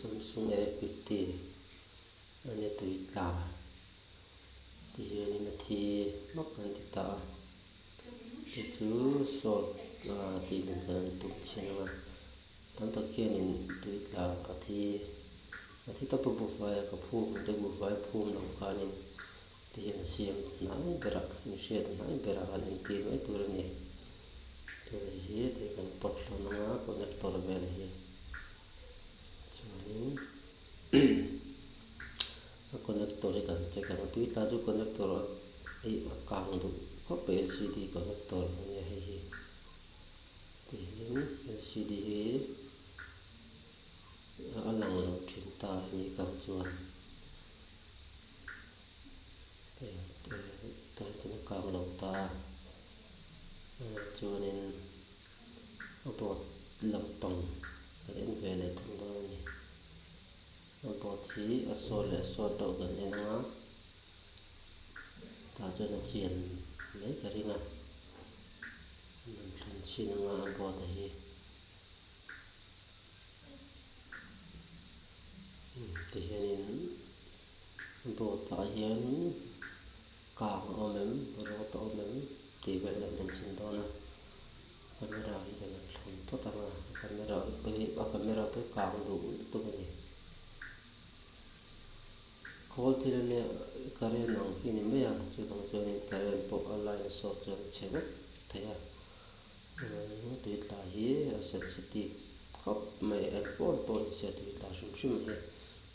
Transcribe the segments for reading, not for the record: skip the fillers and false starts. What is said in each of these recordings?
Samsung A 50 a nia tui tla ti hianin a thi hmak an ti ta a chu chu salt tih hmun kan han tum chhin ang a tam tak hianin tui tla a thi a thi tawp a buhfai a ka phum ang te buhfai phum loh khanin ti hian a siam hnai berah inhriat hnai berah han entir mai tur a ni tui hi tui kan pawt hlawm ang a connector vel hi chuanin a connector hi kan check ang a tui tla chu connector hi a kang duh khawp mai lcd connector a nia hei hi tihian lcd hi a lang lo thin ta hemi kang chuan. Tah chuan a kang lo ta a chuanin a board lampang kan en ve leh thung dawn a ni a board hi a sawt leh sawt loh kan en ang a tah chuan a chian mai ka ring a an thlan chhin ang a a board a hi. Tihianin boat ah hianin kang a awm em rod a awm em tih vel kan en chhin dawn a camera hi kan han thlun phawt ang a camera a camera pawh hi kang duh lutuk a ni khawl thil ania current ang hi a ni mai a chuvang chuanin current pawh a line a sawt chuan a chhe vek thei a. Chuan tui tla hi a sensitive khawp mai a, eng pawn pawh ni se tui tla hrim hrim hi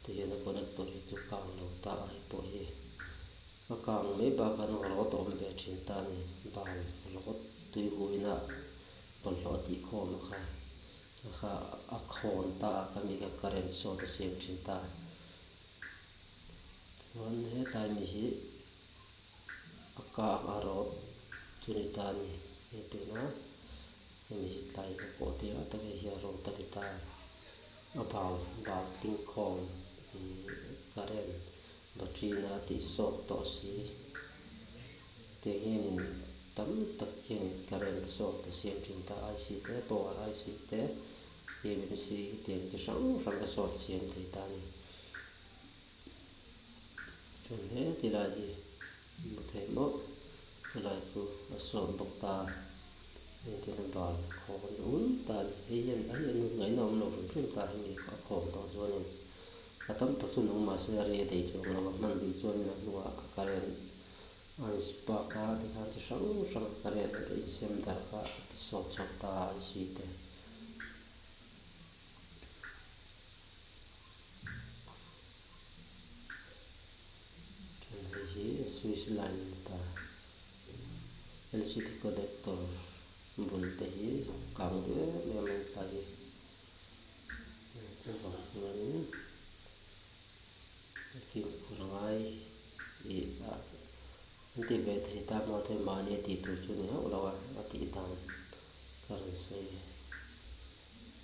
ti hian a connector hi chu kang lo ta a hei pawh hi a kang mai bakah an rawt a awm ve thin ta a ni bal rawt tui huina bawlhhlawh a tih khawm a kha a kha a khawn ta a khami kha current short a siam thin ta chuan hetlai mi hi. A kak a rawt chu ni ta a ni hei tuna hemi hi tlai ka pawh tir a tak hei hi a rawt a ni ta a bal bal tling khawm ih current battery na a tih sawt tawh si tiang hianin tam tak hianin current sawt a siam thin ta IC te power IC te EMC tiang chi hrang hrang ka sawt siam thei ta a ni. Chuan he ti lai hi hmu thei mawlh helai chu a sawt bawk ta engtin a bal khawn ul ta a ni hei hian a hi ngaihna awm lo hrim hrim ta hemi a khawm tawh chuanin a tam tak chu nung mahse a rei a dei chuang lo a hman lui chuanin a hnuah current a in spark a tikhan chi hrang hrang current a insem darh kha a ti sawt chhuak ta a IC te. Chuan hei hi switch line a ni ta lcd connector bul te hi kang duh em em a ni ta hi chuvang chuanin fimkhur a ngai ih a an ti ve thei ta maw te mahni a tih tur chu ni hauh lo a a tih dan ka rawn sawi.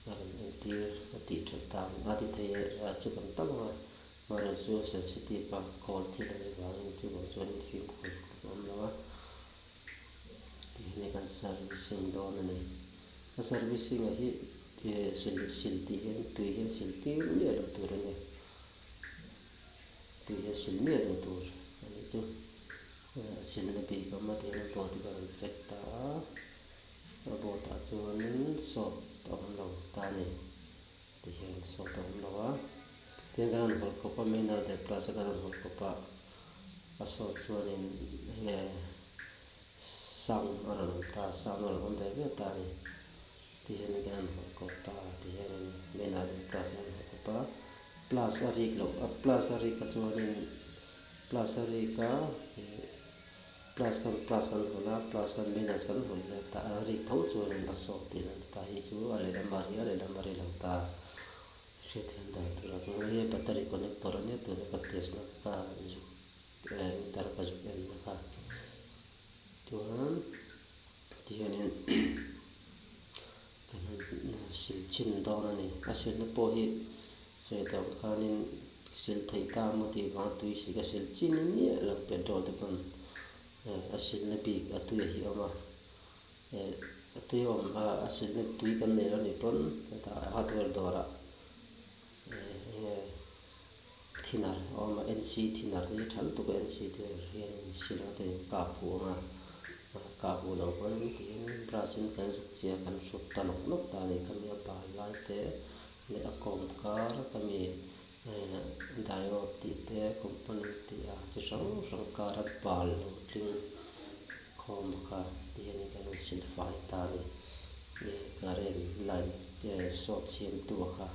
A rawn entir a tih that dan a ti thei e chu kan tam ang a, amaherawhchu chu a sensitive a, kawl thil a nih vangin chuvang chuan fimkhur a awm lo a, tihian kan servicing dawn a ni. A servicing a hi sil sil tih hian tui hian sil tir miah loh tur a ni, tui hian sil miah loh tur a nih chu. A silna bik a awm a tihian a board hi ka rawn check ta a. A board ah chuanin sawt a awm lo ta a ni tihian sawt a awm lo a tin kan rawn hawlh kawp a main ah leh plus a kan rawn hawlh kawp a a sawt chuanin enge sound a rawn awm ta sound a rawn awm ve ve ta a ni tihian kan rawn hawlh kawp ta tihianin main ah leh plus a rawn hawlh kawp a plus a rik loh a plus a rik a chuanin plus a rik a ih. Plus khan plus kan hawn a, plus khan minus kan hawn leh ta a, rik tho chuanin a sawt tih a ni ta hi chu a lehlam a ri a lehlam a ri lo ta. Hriatthiam dan turah chuan hei hi battery connector a nia tuna ka test na ka zuk eh meter ka zuk en na kha. Chuan tihianin kan han sil chhin dawn a ni. A silna pawh hi sawi dang khanin Sil theih ta maw tih vang tui si ka sil chin miah lo petrol te pawn a silna bik a tui a hi awm a, a tui awm a a silna tui kan nei lo nih pawn hetah hardware dawrah Enge thinner a awm a, NC thinner hi tha lutuk a, NC thinner hian sil anga te kap huh anga kap huh loh pawn tiin brush in kan zuk chiah a kan hrut ta nawk nawk ta a ni khami a bal lai te leh a kawm kar khami diode tih te component tih a chi hrang hrang kar a bal lo tling khawm kha ti hian kan rawn sil fai ta a ni current line te sawt siam tu a kha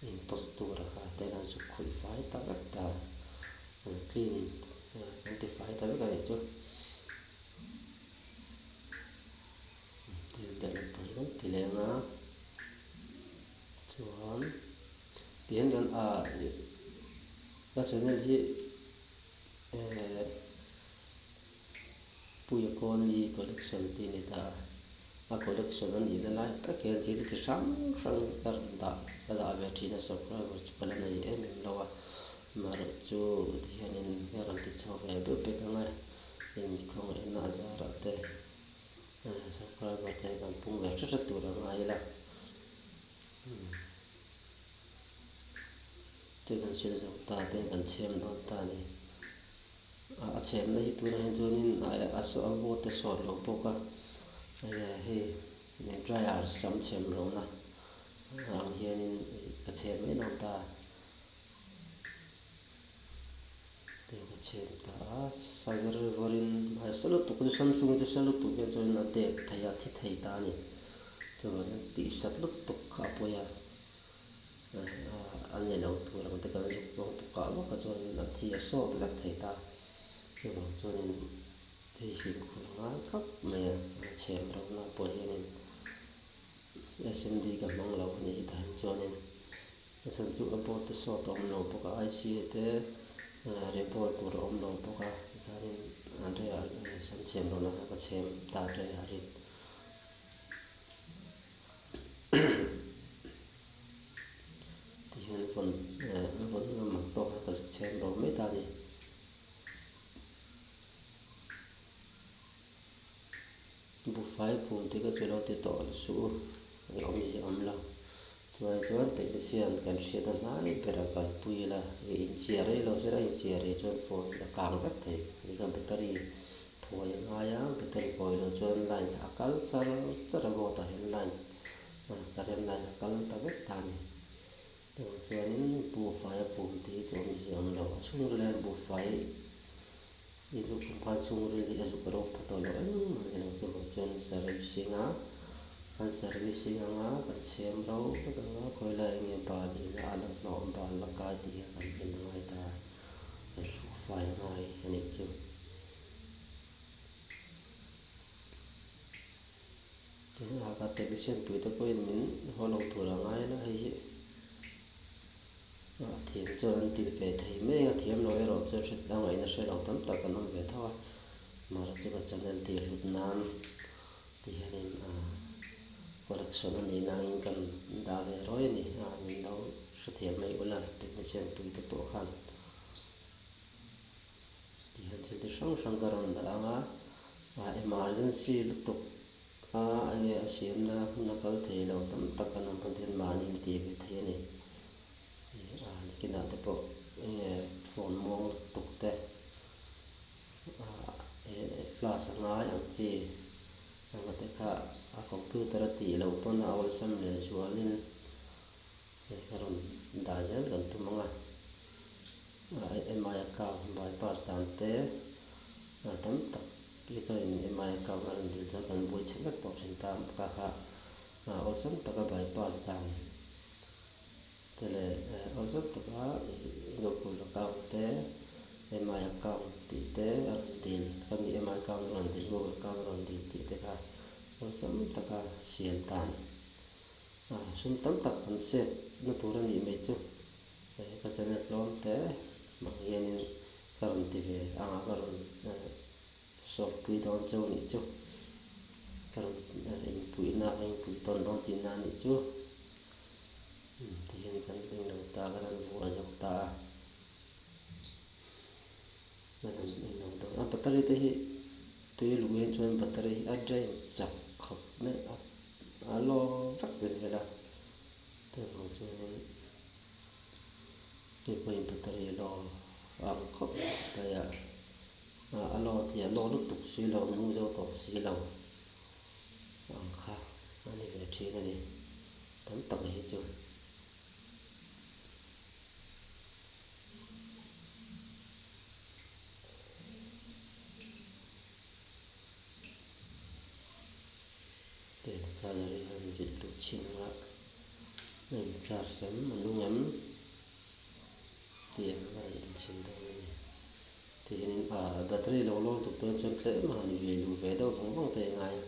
in toss tur a kha te hian zuk khawih fai ta vek ta clean kan ti fai ta vek a nih chu ti leng a chuan ti hian kan ah ka channel hi eh. Puia Kawli collection tih a ni ta a, a collection a nihna lai tak hian thil chi hrang hrang ka rawn dah ka dah ve thin a subscriber chu ka la nei em em lo a amaherawh chu tihianin ka rawn ti chho ve deuh bek ang a inkhawngaihna a zarah te subscriber te kan pung ve hret hret tur a ngai ila. Chu kan sil zo ta te kan chhem dawn ta a ni. A chhemna hi tunah hian chuanin a a board te sawt lo bawk a enge hei dryer sam chhem lohna ang hianin ka chhem mai dawn ta tiang ka chhem ta a saver vawrin sa lutuk chu samsung chu sa lutuk hian chuanin a dek thei a thi thei ta a ni chuvangin tihsat lutuk kha a pawi a. A ni lo tur ang te kan zuk vang tuk ah vak a chuanin a thi a sawt vek thei ta chuvang chuanin hei fimkhur ngai khawp mai a a chhem ro na pawh hianin SMD ka hmang lo a nih hi tah hian chuanin a chhan chu a board te sawt a awm lo bawk a IC te reball tur a awm lo bawk a tikhanin sam chhem ro na kha ka chhem ta rei a rin. Tihian vawn eh a vawn ngam ang tawk a ka zuk chhem ro mai ta a ni. Buhfai phum te kha chu lo ti tawh la suh u eng awm hi a awm lo. Chuai chuan technician kan hriat a hnai ber a kalpui ila ih inchhiar rei lo sela inchhiar rei chuan phone hi a kang vek thei a ni kha battery Phawi a ngai a, battery phawi loh chuan line a kal char char a board ah hian line current line a kal ta vek ta a ni. Chuvang chuanin buhfai a pum tih hi chu awmzia a awm lo, a chhungril hian buhfai i zuk pum khan chhungril hi a zuk a ro pha tawh lo engmah a ni lo, chuvang chuan servicing a kan servicing anga kan chhem ro vek anga khawi lai enge bal in a la hnawh bal la kai tih hi kan en a ngai ta, kan hrukfai a ngai a nih chu. Tin a technician pui te pawhin min haw lo tur a ngai la hei hi a thiam chuan an ti ve thei mai a thiam lo erawh chuan hre a ngaihna hre lo tam tak an awm ve tho a mahse chu ka channel tih hlut nan ti hianin collection a nih nangin kan dah ve rawi a ni a min lo hrethiam mai ula technician pui te pawh khan. Tihian thil ti hrang hrang ka rawn dah ang a, ah emergency lutuk a enge a siamna hmun a kal thei lo tam tak an awm pawn hian mahni in ti ve thei a ni. Ih ah nikinah te pawh enge phone muang lutuk te ah eh flash a ngai ang chi anga te kha a computer a tih loh pawn a awlsam leh zualin Hei ka rawn dah zel kan tum ang a, MI account bypass dan te tam tak hi chuan MI account a rawn dil chuan kan buai chhe vek tawh thin ta ka kha awlsam taka bypass dan te leh awlsam taka Google account te MI account tih te a rawn dil ka mi MI account a rawn dil Google account a rawn dil tih te kha awlsam taka siam dan. Sum tam tak kan save na tur a nih mai chu ka channel tlawm te hmang hianin ka rawn ti ve ang a, ka rawn sawp pui dawn cheu a nih chu, ka rawn inpuihna ka inpuih tawn dawn tihna a nih chu tihian kan ring lo ta kan han vuah zo ta a, kan han en lo dawn a, battery te hi tui luh hian chuan battery hi a drain chak khawp mai a. A lawm vek zel a, chuvang chuanin. Hei pawhin battery low ang khawp mai a, a low tih a low lutuk si lo, nung zo tawh si lo ang kha a ni ve thin a ni tam tak hi chu. Charger hi han vilh luh chhin ang a, a in charge em a nung em tih ang a rawn inchhin dawn a ni. Tihianin ah battery lo lawm tuk dawn chuan tlem a han vilh luh ve deuh vang vang te a ngai a.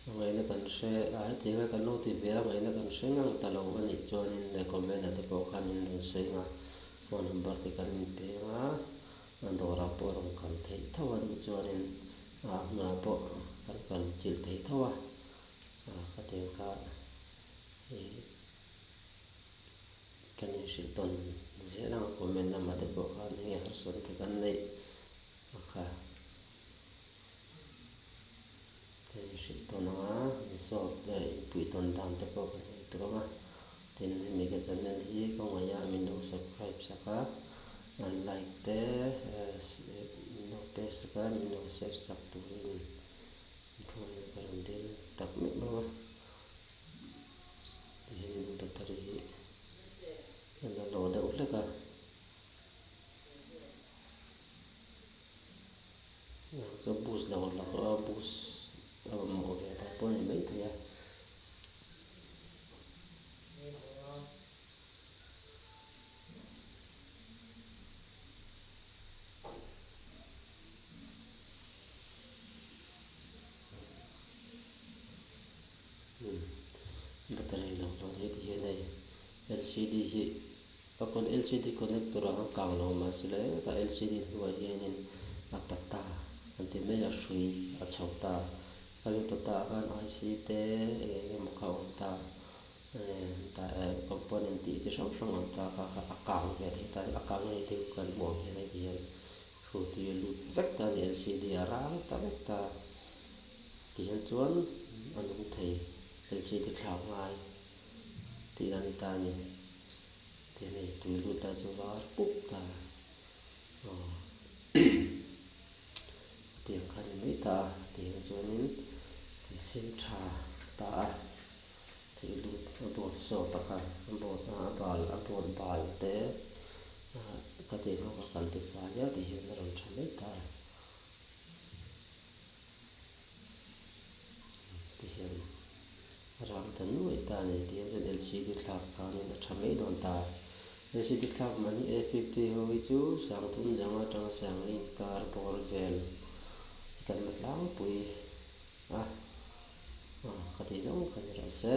A ngaihna kan hre a, hetianga kan lo ti ve a ngaihna kan hre ngang ta lo a nih chuanin leh comment ah te pawh khan min rawn sawi ang a, phone number te kan inpeng a, a dawrah pawh rawn kal theih tho a duh chuanin a hmunah pawh kan kal chilh thei tho a, khatiang kha ih kan inhrilh tawn zel ang a, comment lamah te pawh khan enge harsatna te kan neih a kha. Kan inhrilh tawn ang a, inzawt leh inpuih tawn dan te pawh kan ngaih tur ang a. Tin, hemi ka channel hi ka ngaih a, min lo subscribe sak a, like te min lo pek sak a, min lo share sak turin khawngaihna ka rawn dil tak meuh meuh a. Tihian battery hi a la lo deuh hlek a. Chu bus lo lak a bus a mamawh ve ta pawh a ni maithei a. Battery lo dawn hi ti hian hei lcd hi A con lcd connector ah khan kang lo mahse le hetah lcd hnuaiah hianin a pata an ti mai a hrui a chho ta khami pata ah khan ic te eng eng emaw kha a awm ta tah eh component tih chi hrang hrang a awm ta kha kha a kang ve thei ta a kang ngei te kan hmuh ang hian heti hian hrui tui a lut vek ta a ni lcd a rang ta vek ta tihian chuan a nung thei lcd thlak ngai tih a ni ta a ni. Tihian hei tui lut lai chu var pup ta aw hetiang kha a ni mai ta a tihian chuanin kan siam tha ta a tui lut a board saw ta kha a board a bal a board bal te ka tih ho kha kan ti fai a tihian a rawn tha mai ta a. Tihian ram ta nuai ta a ni tihian chuan lcd thlak khanin a tha mai dawn ta. Lcd thlak man hi a fifty ho hi chu sangthum zanga atanga sangli inkar bawr vel kan la tlangpui a, ka tih zawng kha ni rawh se.